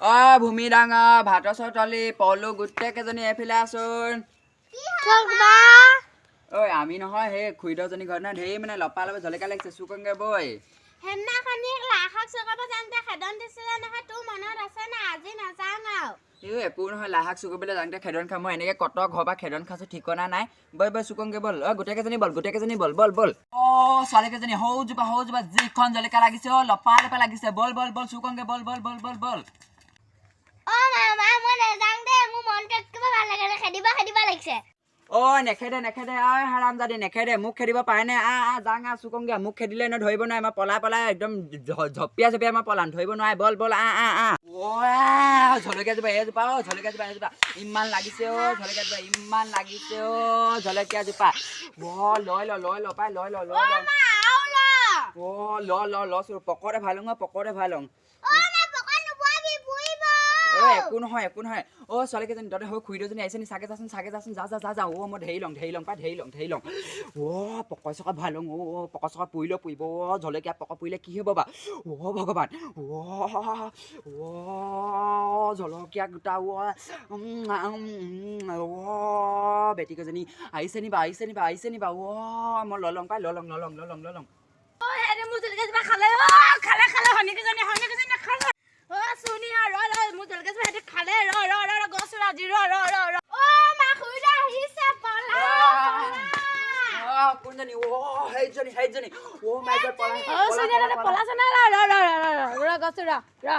অ ভূমি ডাঙৰ, ভাতৰ তলি পলো, গোটেই কেইজনী এইফালে আছোন। ঐ, আমি নহয় সেই খুৰীদেউজনী ঘৰত নহয় ধেৰ মানে লপা লপা জলকীয়া লাগিছে, চুকংগে বৈ। সেইদিনাখনি লাই শাক চুকাব যাওঁতে খেদন দিছিলে নহয়, তোৰ মনত আছে নাই? আজি নাযাওঁ আৰু। এই একো নহয়, লাই শাক চুকিবলৈ যাওঁতে খেদন খাম। মই এনেকৈ কত ঘৰৰ পৰা খেদন খাইছোঁ ঠিকনা নাই। বৈ বৈ, চুকংগে ব'ল। অ গোটেইকেইজনী ব'ল, গোটেইকেইজনী ব'ল ব'ল ব'ল। অ ছোৱালীকেইজনী, সৌজোপা সৌজোপা যিখন জলকীয়া লাগিছে, অ লপা লপা লাগিছে। ব'ল ব'ল ব'ল, চুকংগে ব'ল ব'ল ব'ল ব'ল ব'ল। অ মা, মই নাযাওঁ দেই, মোৰ মনটো একেবাৰে ভাল লাগে নাই, খেদিব খেদিব লাগিছে। অ নেখেদে নেখেদে, ঐ হাৰামজাদি, নেখেদে। মোক খেদিব পাৰেনে? আ আ যাং, আ চুকংগে। মোক খেদিলে ন ধৰিব নোৱাৰে। মই পলাই পলাই একদম ঝপিয়াই ঝপিয়াই মই পলাম, ধৰিব নোৱাৰে। ব'ল ব'ল, আ আ আ। অ জলকীয়া জোপা এইজোপা, অ জলকীয়া জোপা এইজোপা ইমান লাগিছে, অ জলকীয়া জোপা ইমান লাগিছে, অ জলকীয়া জোপা। অ লৈ ল, লৈ ল পাই, লৈ ল লৈ ল। মা, আৰু ল। অ ল ল, লছো, পকৰে ভাল লওঁ, পকৰে ভাল লওঁ। অ মা, পকত নোপোৱাবি, পুৰিব। অ একো নহয়, একো নহয়। অ ছোৱালীকেইজনী, তহঁতে হৈ খুৰীদেউজনী আহিছে নি চাগে যাচোন, চাগে যাচোন। যা যা যা যা। অ মই ধেৰি লওঁ, ধেৰি লওঁ পাই, ধেৰি লওঁ, ধেৰি লওঁ। অ পকই চকত ভৰাই লওঁ। অ পকত চকত পুৰিলেও পুৰিব। অ জলকীয়া পকত পুৰিলে কি হ'ব বা? অ ভগৱান, অ অ জলকীয়া গোটা। অ অ বেটীকেইজনী আহিছে নি বা, আহিছে নি বা, আহিছে নি বা? অ মই লৈ লওঁ পাই, লৈ লওঁ, লৈ লওঁ, লৈ লওঁ, লৈ লওঁ। অ হেৰি, মোৰ জলকীয়া জোপা খালে, অ খালে খালে, শনিকেইজনী শনিকেইজনী খালে। অ চুনি, ৰ ৰ, মোৰ জলকীয়া জোপা সিহঁতি খালে। ৰ ৰ ৰ ৰ, গছ আজি, ৰ ৰ ৰ ৰ। অ মা, খুৰীদেউ আহিছে, পলা পলা। অ কোনজনী? অ সেইজনী, সেইজনী। অ মাই গড, পলা। অ চুনি, পলাছে নাই? ৰ ৰ ৰ ৰ ৰ ৰ, গছ ৰ ৰ।